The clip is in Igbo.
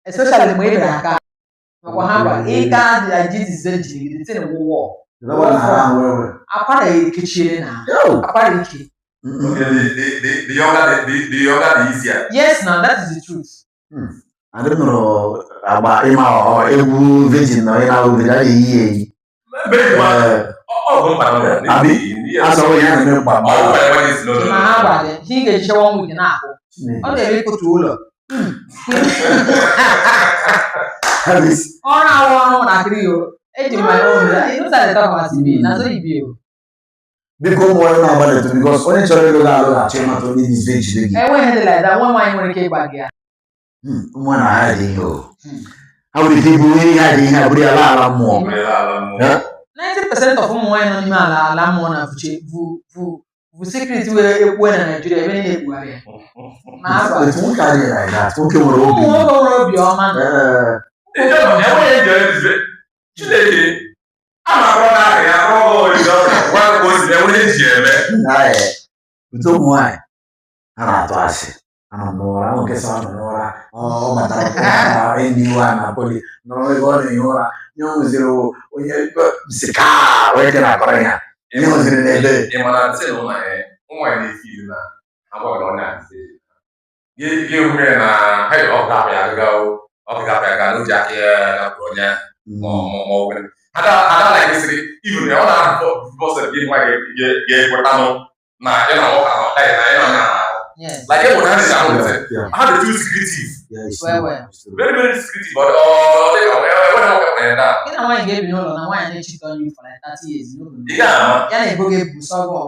Especially mgbe ị bịara aka makwa ha gwa ịka dị na ji dize jiri gị tin wụwọ. That one na ahụ well well. Akwara ekechiere na Yo! akwara ike. Mm-mm. Okay, the younger the easier. Yes, now that is the truth. Adị m nụrụ agba ịma egwu virgin na onye na-ahụ virgin a na-eyi eyi. Very well. Ee, Ọ bụ mkpa na Abi, azọ onye a na-eme mkpa. Ọ bụ mkpa emergency, no, no, Ma ha no. gwa gị ihe ị ga-ejicha one week na-ahụ ọ na-eme ịkụtu ụlọ. Harris, Ọrụ awụ ọrụ nwatakịrị o eji my own. You know say I dey talk about TV na so e be o. Biko, ụmụ onye na-agbalịtụ, because onye chọrọ ịlụ gị alụ ga-achọ ịmata onye dị virgin gị. Enweghị dị like that. Nwa nwaanyị nwere ike ịgwa gị ya. Ụmụ na ha dị ihe o. Ha nwere ike ịbụ ihe ha dị ihe a bụrụ ya laa ala mmụọ. Nwere ala mmụọ. Eh? 90% of ụmụ nwaanyị nọ n'ime ala mmụọ na vuche vu vu vu secret wee ekwue na Naijiria ebe niile ekpugharị ya ma a gwa. Otu nwoke adịghị like that. Nwoke nwere obi. Ụmụ nwoke nwere obi ọma na Ee, Enweghị eji eze Chineke a na-akpọ na ahịa ya akpọrọ gị oriri ọrịa gwa gị ka o si enweghị eji eme. Nna ya, otu ụmụ nwaanyị ha na-atụ asị anọ m n'ụra ahụ nkesa anọ n'ụra ọ batara ọ batara enyi nwa na poli nọrọ ebe ọ na-ehi ụra nye nwụziri onye si ka onye ke na-akọrọ ya nye nwụziri n'ebe. Ị ma na ntị na ụmụ nwaanyị na-efi ilu na agwa gị na ọ na-adị gị gị hụ ya na hey, ọ ga-apụ ya agaga o ọ ga-apụ ya aga n'oji aka ya gapụrụ onye ma ọ bụ ada ada like sịrị even ọ na-ahụ bọsụ gị nwa ga-ekwetanụ na ya na nwoke ahụ na ya na ya na like e nwere ha na-eji ahụ ntị ha dị too secretive. Yeah, it's Well, true. well. It's true. Very, very secretive, but ọ dị ka enweghị nwoke nwere na Gị na nwaanyị ga-ebi n'ụlọ na nwaanyị na-echite on you for like 30 years, you no go know. Ị ga-ama. Ya na-ebo gị ebu sọgọ.